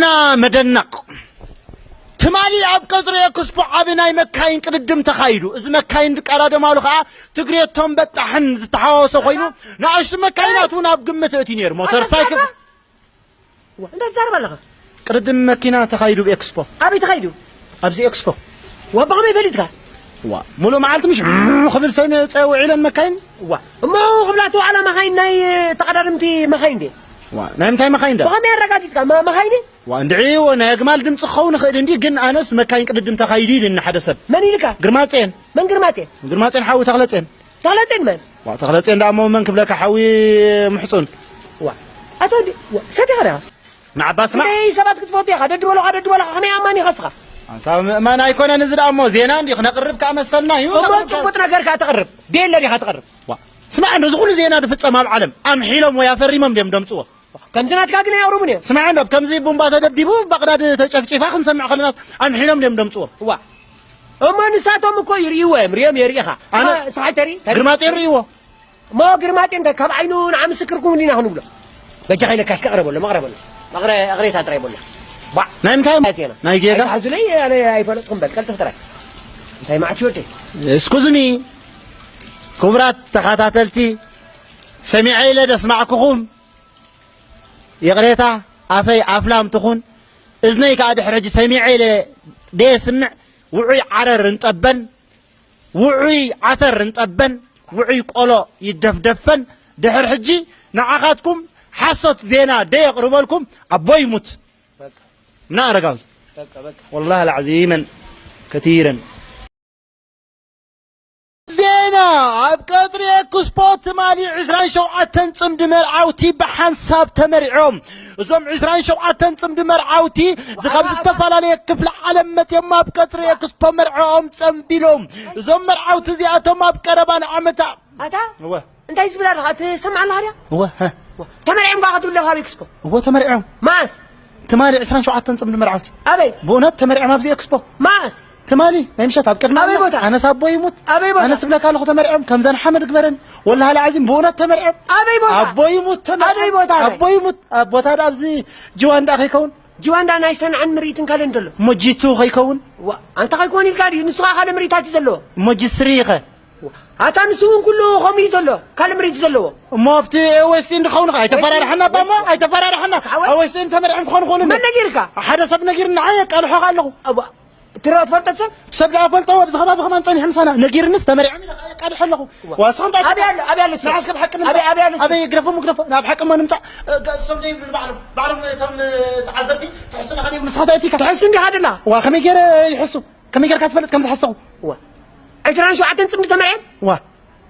ና መደነቕ። ትማሊ ኣብ ቀጽሪ ኤክስፖ ዓቢ ናይ መካይን ቅድድም ተኻይዱ። እዚ መካይን ዝቀዳደማሉ ከኣ ትግሬቶን በጣሕን ዝተሓዋወሰ ኮይኑ፣ ንኣሽቱ መካይናት እውን ኣብ ግምት እቲ ነይሩ። ሞተር ሳይክል። ዋ፣ እንታይ ትዛረብ ኣለኻ? ቅድድም መኪና ተኻይዱ ብኤክስፖ። ኣበይ ተኻይዱ? ኣብዚ ኤክስፖ። ዋ፣ ብኸመይ ፈሊጥካ? ዋ፣ ሙሉእ መዓልቲ ምሽ ክብል ሰሚዐ ውዒለን መካይን። ዋ፣ እሞ ክብላ ተዋዕላ መኻይን ናይ ተቐዳደምቲ መኻይን ድየ? ዋ፣ ናይ ምንታይ መኻይን ዶ? ብኸመይ ኣረጋጊጽካ? መ-፣ መኻይን ድየ? ዋ፣ እንድዒ፣ ዎ፣ ናይ ኣግማል ድምጺ ክኸውን ይኽእል እንዲ፣ ግን ኣነስ መካይን ቅድድም ተኻይዱ ኢሉኒ ሓደ ሰብ። መን ኢልካ? ግርማጽዮን። መን ግርማጽዮን? ግርማጽዮን ሓዊ ተኽለጽዮን። ተኽለጽዮን መን? ዋ፣ ተኽለጽዮን ደኣ እሞ መን ክብለካ፣ ሓዊ ምሕጹን። ዋ፣ ኣቶ ዲ-፣ ዋ፣ ሰቲኻ ዲኻ? ንዓባ ስማዕ። ክንደይ ሰባት ክትፈቱ ኢኻ? ደድበሎኻ፣ ደድበሎኻ፣ ከመይ ኣማኒ ኢኻ እስኻ? ኣንታ ምእማን ኣይኮነን፣ እዚ ደኣ እሞ ዜና እንዲ ክነቕርብ ከኣ መሰልና እዩ። እሞ ጽቡቕ ነገር ከኣ ተቕርብ። ቤለ ዲኻ ተቕርብ? ዋ፣ ስማዕ፣ እንዶ እዚ ኩሉ ዜና ዝፍጸም ኣብ ዓለም ኣምሒሎም ወይ ኣፈሪሞም ድዮም ደምጽዎ? ከምዚ ናትካ ግን ኣየቕርቡን እዮም። ስማዕ፣ እንዶ ከምዚ ቡምባ ተደብዲቡ፣ ባቕዳድ ተጨፍጪፋ ክንሰምዕ ከለናስ ኣምሒሎም ድዮም ደምጽዎ? ዋ፣ እሞ ንሳቶም እኮ ይርእይዎ እዮም፣ ሪኦም የርእኻ። ኣነ ስኻ-፣ ስኻ ተርኢ-፣ ተርኢ-፣ ግርማጽዮን ርእይዎ። እሞ ግርማጽዮን እንታይ ካብ ዓይኑ ንዓ ምስክርኩም እንዲና ክንብሎ? በጃኻ ኢለካ እስከ ኣቕረበሎም፣ ኣቕረበሎም። ኣቕረ-፣ ኣቕሬታ ጥራይ በሎ። ባዕ። ናይ ምንታይ? ናይ ዜና። ናይ ጌጋ? ኣይትሓዙለይ፣ ኣነ ኣይፈለጥኩም በል፣ ቀልጥፍ ጥራይ። እንታይ መዓት ይወደይ? እስኩዝኒ፣ ክቡራት ተኸታተልቲ፣ ሰሚዐ ኢለ ደስማዕኩኹም። ይቕሬታ፣ ኣፈይ ኣፍላም ትኹን፣ እዝነይ ከኣ ድሕሪ ሕጂ ሰሚዐ ኢለ ደየስምዕ፣ ውዑይ ዓረር እንጠበን፣ ውዑይ ዓተር እንጠበን፣ ውዑይ ቆሎ ይደፍደፈን፣ ድሕሪ ሕጂ ንዓኻትኩም ሓሶት ዜና ደየቕርበልኩም፣ ኣቦ ይሙት። በቃ። ና ኣረጋዊ። በቃ፣ በቃ። ወላሂ ላዕዚመን ከቲረን። ዜና፣ ኣብ ቀጽሪ ኤክስፖ ትማሊ ዕስራን ሸውዓተን ጽምዲ መርዓውቲ ብሓንሳብ ተመሪዖም። እዞም ዕስራን ሸውዓተን ጽምዲ መርዓውቲ፣ እዚ ካብ ዝተፈላለየ ክፍለ ዓለም መጺኦም ኣብ ቀጽሪ ኤክስፖ መርዓኦም ጸምቢሎም። እዞም መርዓውቲ እዚኣቶም ኣብ ቀረባ ንዓመታ ኣታ? እወ። እንታይ ዝብል ኣለኻ? ትሰምዕ ኣለኻ ድያ? እወ፣ ሀ። ተመሪዖም ከኣ ክትብል ኣለኻ ኣብ ኤክስፖ። እወ፣ ተመሪዖም። መዓስ? ትማሊ ዕስራን ሸውዓተን ጽምዲ መርዓውቲ። ኣበይ? ብእውነት ተመሪዖም ኣብዚ ኤክስፖ። መዓስ? ትማሊ ናይ ምሸት ኣብ ቅድሚ ኣበይ ኣምላኽ፣ ቦታ? ኣነስ ኣቦ ይሙት። ኣበይ ቦታ? ኣነስ እብለካ ኣለኹ ተመሪዖም፣ ከምዘን ሓመድ ግበረን። ወላሂ ለዓዚም ብእውነት ተመሪዖም። ኣበይ ቦታ? ኣቦ ይሙት ተመሪዖም። ኣበይ ቦታ? ኣቦ ይሙት። ኣብ ቦታ ዳ ኣብዚ ጅዋንዳ ከይከውን? ጅዋንዳ ናይ ሰንዓን ምርኢትን ካልእን ደሎ። እሞ ጂ ቱ ከይከውን? ዋ፣ ኣንታ ከይከውን ኢልካ ድዩ? ንሱ ኸኣ ካልእ ምርኢታት እዩ ዘለዎ። እሞ ጂ ስሪ ኸ? ኣታ ንሱ እውን ኩሉ ከምኡ እዩ ዘሎ፣ ካልእ ምርኢት ዘለዎ። እሞ ኣብቲ ዌስት ኢንድ ክኸውን ኸ? ኣይተፈራርሐና እባ እሞ፣ ኣይተፈራርሐና። ሓወይ። ኣብ ዌስት ኢንድ ተመሪዖም ክኾኑ ክኾኑ መን ነጊርካ? ሓደ ሰብ ነጊርና፣ ኣየ፣ ኣቃልሖ ኣለኹ። ኣባ፣ ትረኦ ትፈልጦ ሰብ? ሰብ ደኣ ፈልጦ፣ ኣብዚ ከባቢ ከማን ጸኒሑ ምሳና። ነጊርንስ ተመሪዖም ኢለ ኸኣ የቃልሖ ኣለኹ። ዋ። ዋ፣ ንስኻ እንታይ ኣበይ ኣሎ? ኣበይ ኣሎ ሰብ? ንዓስ ካብ ሓቂ ንምጻእ። ኣበይ፣ ኣበይ ኣሎ ሰብ? ኣበይ ግደፎም ግደፎ። ናብ ሓቂ እሞ ንምጻእ። እ፣ ገ-፣ እሶም ደይ ብባዕሎም፣ ባዕሎም እቶም፣ እ፣ ተዓዘብቲ ትሕሱ ዲኻ ደይ ንስኻ እንታይ ኣእቲካ? ትሕሱ እንዲኻ ደላ። ዋ፣ ከመይ ገይረ ይሕሱ? ከመይ ጌርካ ትፈልጥ ከም ዝሓሰኹ? ዋ። ዕስራን ሸውዓተን ጽምዲ ተመርዕዮም? ዋ።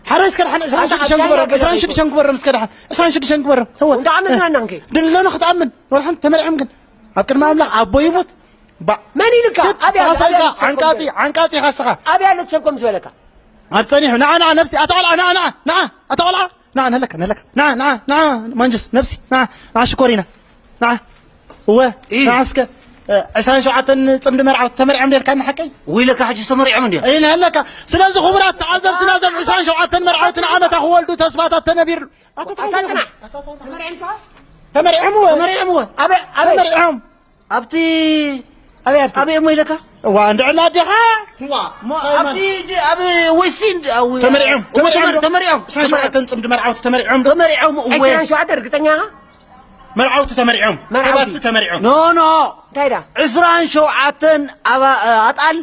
ሓደ እስከ ደሓን ዕስራን ሽዱሽተን ኣታ ግበሮም፣ ኣብቻ ዕስራን ሽዱሽተን ግበሮም እስከ ደሓን፣ ዕስራን ሽዱሽተን ግበሮም። እወ። እንዳ ዓመት ናና እንከ? ድልሎነ ክትኣምን፣ ወላ ሓንቲ ተመርዕዮም ግን። ኣብ ቅድሚ ኣምላኽ ኣቦ ይሙት። ባ-፣ መን ኢልካ? ሽት ኣበይ ኣሎ? ኣበይ ሰሳልካ፣ ኣሎ? ዓንቃጺ፣ ዓንቃጺ ኢኻ እስኻ። ኣበይ ኣሎ ሰብ ከም ዝበለካ? ኣብ ጸኒሑ፣ ንዓ፣ ንዓ፣ ነብሲ፣ ኣታ ቆልዓ፣ ንዓ፣ ንዓ፣ ንዓ፣ ኣታ ቆልዓ። ንዓ፣ ንህለካ፣ ንህለካ። ንዓ፣ ንዓ፣ ንዓ፣ ማንጁስ፣ ነብሲ፣ ንዓ፣ ንዓ፣ ሽኮሪና። ንዓ፣ እወ፣ ኢ። ንዓ እስከ፣ እ፣ ዕስራን ሸውዓተን ጽምዲ መርዓውቲ ተመርዕዮም ዶ ኢልካኒ ሓቀይ? ወይለካ፣ ሕጂስ ተመርዕዮም እንድዮም። ኢ፣ ንህለካ። ስለዚ፣ ክቡራት ተዓዘብትና፣ እዞም ዕስራን ሸውዓተን መርዓውቲ ንዓመታ ክወልዱ ተስፋታት ተነቢሩ። ኣታ፣ ኣታ፣ ጽናሕ። ኣታ፣ ኣታ፣ ኣታ። ተመርዕዮም ሰባ? ተመርዕዮም፣ እወ። ተመርዕዮም፣ እወ። ኣበይ፣ ኣበይ? ተመርዕዮም። ኣብቲ ኣበይ ኣብቲ? ኣበይ እሞ ኢለካ? እዋ፣ እንድዕላ ኣዴኻ? እዋ፣ እሞ ኣብቲ ጅ-፣ ኣብ ዌስቲን፣ ኣብ ተመርዕዮም፣ ተመርዕዮም። ተመርዕዮም። ዕስራን ሸውዓተን ጽምዲ መርዓውቲ ተመርዕዮም ዶ? ተመርዕዮም፣ እወ። ዕስራን ሸውዓተ ርግጸኛ ኢኻ? መርዓውቲ ተመርዕዮም፣ መርዓውቲ። ሰባትሲ ተመርዕዮም። ኖ፣ ኖ። እንታይ ዳ? ዕስራን ሸውዓተን ኣባ-፣ ኣጣል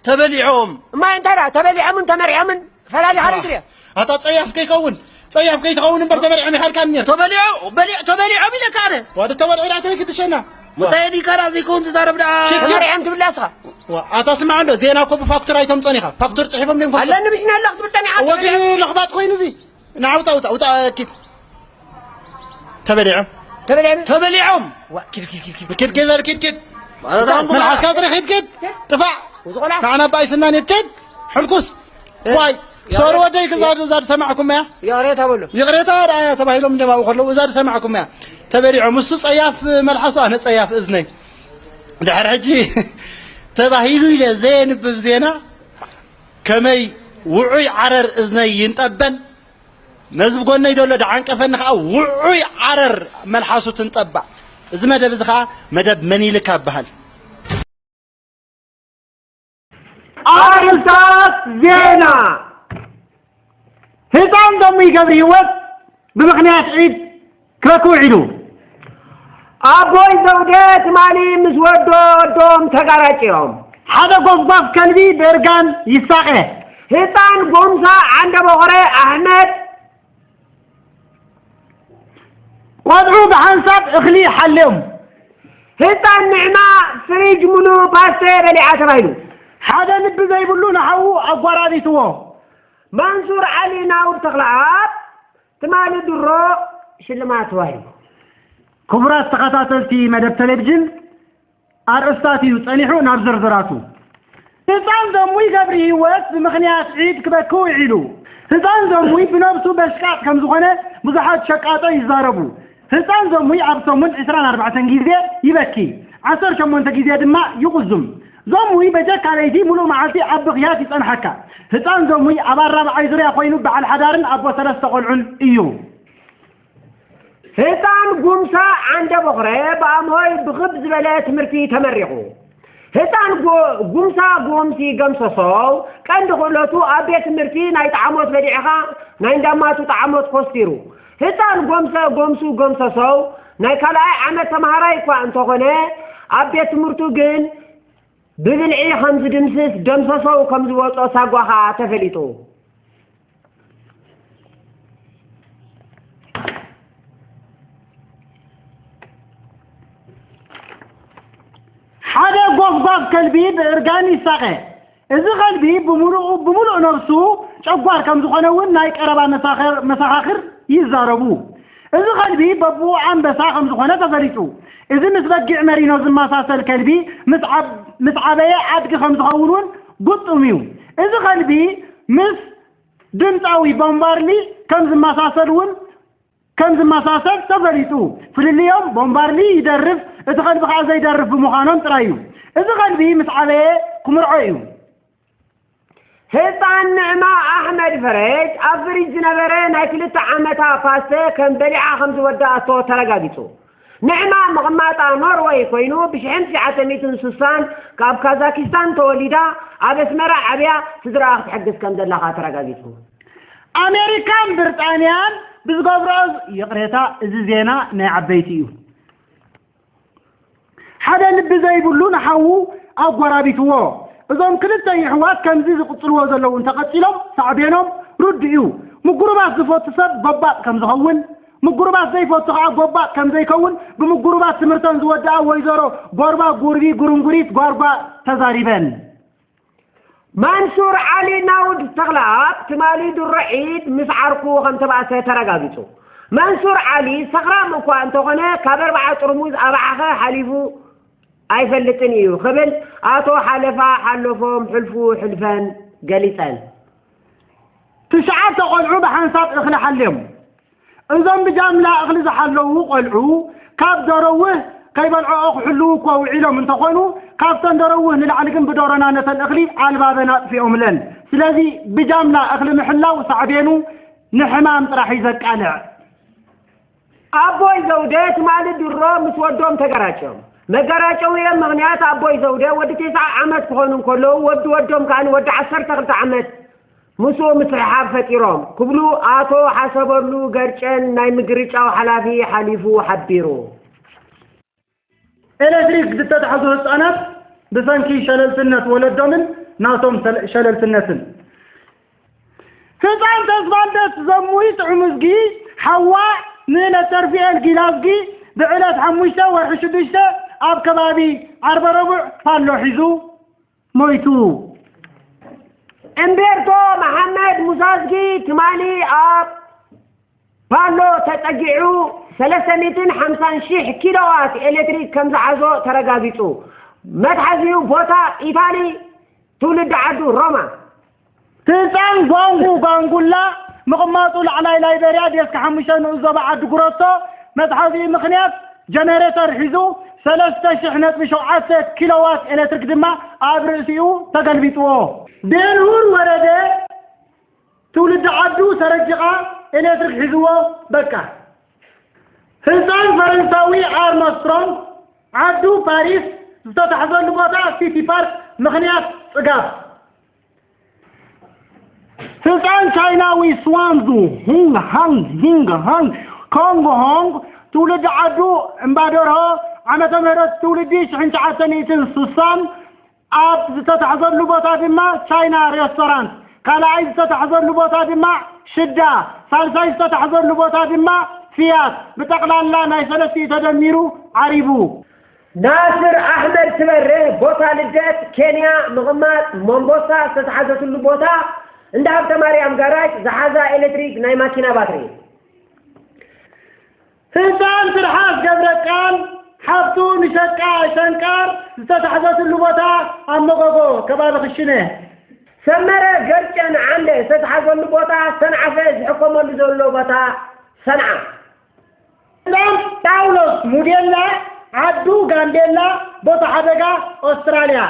ተበሊዖም። እማይ እንታይ ዳ? ተበሊዖምን ተመርዕዮምን ፈላሊኻ ዶ ትሪኦ? ኣታ ጸያፍ ከይከውን፣ ጸያፍ ከይትኸውን እምበር ተመርዕዮም ኢኻ ኢልካኒ ነይርካ። ተበሊዖ-፣ በሊዕ-፣ ተበሊዖም ኢለካ ኣነ። ዋዲ ተበልዑ ደኣ ተይግድሸና። ምንታይ ዲካ ደኣ ዘይከውን ትዛረብ ደኣ? ሽግር እም ትብላ እስኻ። ዋ፣ ኣታ ስማዕ እንዶ፣ ዜና እኮ ብፋክቱር ኣይተምጾን ኢኻ። ፋክቱር ጽሒፎም ድዮም ከምጾ? ኣለኒ ብሽና ኣለኽ ትብል ጠኒሓ እወ፣ ግን ተበሊዖም። ለኽባጥ ኮይኑ እዚ። ንዓ ውጻእ፣ ውጻእ፣ ውጻእ፣ ኪድ። ተበሊዖም። ተበሊዖም? ተበሊዖም። ዋ፣ ኪድ፣ ኪድ፣ ኪድ፣ ኪድ። ኪድ፣ ኪድ በል፣ ኪድ፣ ኪድ። ማለት ኣንጎላ። መልሓስካ ጥሪ፣ ኪድ፣ ኪድ። ጥፋእ። እዚ ቆልዓ። ንዓና ኣባይ ስናን የብቸን። ሕልኩስ። እ፣ ዋይ፣ ሶሪ ወደይ፣ ክዛ-፣ እዛ ዝሰማዕኩም እያ። ይቕሬታ በሎ። ይቕሬታ ደኣ ተባሂሎም እንደማው ከለዉ፣ እዛ ዝሰማዕኩም እያ። ተበሊዖም፣ እሱ ጸያፍ መልሓሱ፣ ኣነ ጸያፍ እዝነይ። ድሕሪ ሕጂ ተባሂሉ ኢለ ዘየንብብ ዜና፣ ከመይ ውዑይ ዓረር እዝነይ ይንጠበን፣ ነዚ ብጎነይ ዘሎ ደዓንቀፈኒ ኸዓ ውዑይ ዓረር መልሓሱ ትንጠባዕ። እዚ መደብ እዚ ኸኣ መደብ መኒልካ ይበሃል። ኣርእስታት ዜና። ህፃን ዶሙይ ገብረሂወት ብምኽንያት ዒድ ክበኪ ውዒሉ። ኣቦይ ዘውደ ትማሊ ምስ ወዶ ወዶም ተጋራጭዮም። ሓደ ጎፍጓፍ ከልቢ ብእርጋን ይሳቐ። ህፃን ጎምሳ ዓንደ በኾረ ኣሕመድ። ቆልዑ ብሓንሳብ እኽሊ ሓልዮም። ህፃን ንዕማ ፍሪጅ ሙሉ ፓስተ በሊዓ ተባሂሉ። ሓደ ልቢ ዘይብሉ ንሓዉ ኣጓራቢትዎ። መንሱር ዓሊ ናውድ ተኽለኣብ ትማሊ ድሮ ሽልማት ተዋሂቡ። ክቡራት ተኸታተልቲ መደብ ቴሌቪዥን፣ ኣርእስታት እዩ ጸኒሑ ናብ ዝርዝራቱ። ህጻን ዘሙይ ገብረሂወት ብምኽንያት ዒድ ክበኪ ውዒሉ። ህጻን ዘሙይ ብነብሱ በሽቃጥ ከም ዝኾነ ብዙሓት ሸቃጦ ይዛረቡ። ህጻን ዘሙይ ኣብ ሰሙን ዕስራን ኣርባዕተን ግዜ ይበኪ፣ ዓሰርተ ሸሞንተ ግዜ ድማ ይቑዙም። ዘሙይ በጀካ ለይቲ ሙሉእ መዓልቲ ኣብ ብኽያት ይጸንሓካ። ህጻን ዘሙይ ኣብ ኣራብዓይ ዙርያ ኮይኑ በዓል ሓዳርን ኣቦ ሰለስተ ቆልዑን እዩ። ህፃን ጉምሳ ዓንደ ቦኽረ ብኣምሆይ ብኽብ ዝበለ ትምህርቲ ተመሪቑ። ህፃን ጉምሳ ጉምሲ ገምሰሶው ቀንዲ ክእለቱ ኣብ ቤት ትምህርቲ ናይ ጣዕሞት በሊዕኻ ናይ እንዳማቱ ጣዕሞት ኮስቲሩ። ህፃን ጎምሰ ጎምሱ ገምሰሶው ናይ ካልኣይ ዓመት ተምሃራይ እኳ እንተኾነ ኣብ ቤት ትምህርቱ ግን ብብልዒ ከም ዝድምስስ ደምሰሶው ከም ዝወፆ ሳጓ ኸዓ ተፈሊጡ። ሓደ ጎፍጓፍ ከልቢ ብእርጋን ይሳቐ። እዚ ከልቢ ብምሉኡ ብምሉእ ነብሱ ጨጓር ከም ዝኾነ እውን ናይ ቀረባ መሳኸር- መሰኻኽር ይዛረቡ። እዚ ከልቢ በብኡ ኣንበሳ ከም ዝኾነ ተፈሊጡ። እዚ ምስ በጊዕ መሪኖ ዝመሳሰል ከልቢ ምስ ዓብ- ምስ ዓበየ ኣድጊ ከም ዝኸውን እውን ግጡም እዩ። እዚ ከልቢ ምስ ድምፃዊ ቦምባርሊ ከም ዝመሳሰል እውን ከም ዝመሳሰል ተፈሊጡ። ፍልልዮም ቦምባርሊ ይደርፍ፣ እቲ ከልቢ ከዓ ዘይደርፍ ብምዃኖም ጥራይ እዩ። እዚ ከልቢ ምስ ዓበየ ክምርዖ እዩ። ህፃን ንዕማ ኣሕመድ ፈረጅ ኣብ ፍሪጅ ዝነበረ ናይ ክልተ ዓመታ ፓስተ ከም በሊዓ ከም ዝወደኣቶ ተረጋጊፁ። ንዕማ ምቕማጣ ኖርወይ ኮይኑ ብሽሕን ትሽዓተ ሚእትን ስሳን ካብ ካዛኪስታን ተወሊዳ ኣብ ኣስመራ ዓብያ ስድራኣ ክትሕግዝ ከም ዘለኻ ተረጋጊፁ። ኣሜሪካን ብርጣንያን ብዝገብርኦ ይቕሬታ፣ እዚ ዜና ናይ ዓበይቲ እዩ። ሓደ ልቢ ዘይብሉ ንሓዉ ኣጎራቢትዎ። እዞም ክልተ ይሕዋት ከምዚ ዝቕጽልዎ ዘለዉ እንተቐጺሎም ሳዕቤኖም ርዱእ እዩ። ምጉርባት ዝፈቱ ሰብ ጎባጥ ከም ዝኸውን፣ ምጉርባት ዘይፈቱ ከኣ ጎባጥ ከም ዘይከውን ብምጉርባት ትምህርተን ዝወድኣ ወይዘሮ ጎርባ ጉርቢ ጉርንጉሪት ጓርጓ ተዛሪበን። መንሱር ዓሊ ናውድ ተኽለኣብ ትማሊ ድሮ ዒድ ምስ ዓርኩ ከም ተባእሰ ተረጋጊጹ። መንሱር ዓሊ ሰኽራም እኳ እንተኾነ ካብ ኣርብዓ ጥርሙዝ ኣባዕኸ ሓሊፉ ኣይፈልጥን እዩ ክብል ኣቶ ሓለፋ ሓለፎም ሕልፉ ሕልፈን ገሊጸን። ትሽዓተ ቆልዑ ብሓንሳብ እኽሊ ሓልዮም። እዞም ብጃምላ እኽሊ ዝሓለዉ ቆልዑ ካብ ደረውህ ከይበልዕኦ ክሕልዉ እኳ ውዒሎም እንተኾኑ ካብተን ደረውህ ንላዕሊ ግን ብደሮና ነተን እኽሊ ኣልባበን ኣጥፊኦምለን። ስለዚ ብጃምላ እኽሊ ምሕላው ሳዕቤኑ ንሕማም ጥራሕ እዩ ዘቃልዕ። ኣቦይ ዘውደ ትማሊ ድሮ ምስ ወዶም ተገራጭዮም። መገራጨውዮም ምኽንያት ኣቦይ ዘውደ ወዲ ተስዓ ዓመት ክኾኑ እንከለዉ ወዲ ወዶም ከኣ ወዲ ዓሰርተ ክልተ ዓመት ምስኡ ምስሕሓብ ፈጢሮም ክብሉ ኣቶ ሓሰበሉ ገርጨን ናይ ምግርጫው ሓላፊ ሓሊፉ ሓቢሩ። ኤሌክትሪክ ዝተታሕዙ ህፃናት ብሰንኪ ሸለልትነት ወለዶምን ናቶም ሸለልትነትን። ህፃን ተስፋልደት ዘሙይ ጥዑምዝጊ ሓዋ ንለተርፊኤል ጊላዝጊ ብዕለት ሓሙሽተ ወርሒ ሽዱሽተ ኣብ ከባቢ ዓርበረቡዕ ፓሎ ሒዙ ሞይቱ። እምቤርቶ መሓመድ ሙሳዝጊ ትማሊ ኣብ ፓሎ ተጸጊዑ ሰለስተ ሚእትን ሓምሳን ሺሕ ኪሎዋት ኤሌክትሪክ ከም ዝሓዞ ተረጋጊጹ። መትሓዚኡ ቦታ ኢታሊ፣ ትውልዲ ዓዱ ሮማ። ህፃን ጓንጉ ጓንጉላ ምቕማጡ ላዕላይ ላይበርያ ዴስክ ሓሙሽተ ንኡስ ዞባ ዓዲ ጉረቶ መትሓዚኡ ምኽንያት ጀነሬተር ሒዙ ሰለስተ ሽሕ ነጥቢ ሸውዓተ ኪሎዋት ኤሌክትሪክ ድማ ኣብ ርእሲኡ ተገልቢጥዎ። ቤንሁር ወረደ ትውልዲ ዓዱ ሰረጅቓ ኤሌክትሪክ ሒዝዎ በቃ። ህፃን ፈረንሳዊ ኣርምስትሮንግ ዓዱ ፓሪስ ዝተታሕዘሉ ቦታ ሲቲ ፓርክ ምኽንያት ፅጋብ። ህፃን ቻይናዊ ስዋንዙ ሁንግ ሃንግ ሂንግ ሃንግ ኮንግ ሆንግ ትውልዲ ዓዱ እምባደርሆ ዓመተ ምህረት ትውልዲ ሽሕን ትሽዓተ ሚእትን ስሳን ኣብ ዝተታሕዘሉ ቦታ ድማ ቻይና ሬስቶራንት፣ ካልኣይ ዝተታሕዘሉ ቦታ ድማ ሽዳ፣ ሳልሳይ ዝተታሕዘሉ ቦታ ድማ ፊያት፣ ብጠቕላላ ናይ ሰለስቲኡ ተደሚሩ ዓሪቡ። ናስር ኣሕመድ ትበርህ ቦታ ልደት ኬንያ ምቕማጥ ሞምቦሳ ዝተታሕዘትሉ ቦታ እንዳ ሃብተ ማርያም ጋራጅ ዝሓዛ ኤሌክትሪክ ናይ ማኪና ባትሪ። ህፃን ትርሓስ ገብረቃል ሓፍቱ ንሸቃ ሸንቃር ዝተታሕዘትሉ ቦታ ኣብ መጎጎ ከባቢ ክሽነ። ሰመረ ገርጨን ዓንደ ዝተታሕዘሉ ቦታ ሰንዓፈ ዝሕከመሉ ዘሎ ቦታ ሰንዓ። ህፃን ጳውሎስ ሙዴላ ዓዱ ጋምቤላ ቦታ ሓደጋ ኦስትራልያ።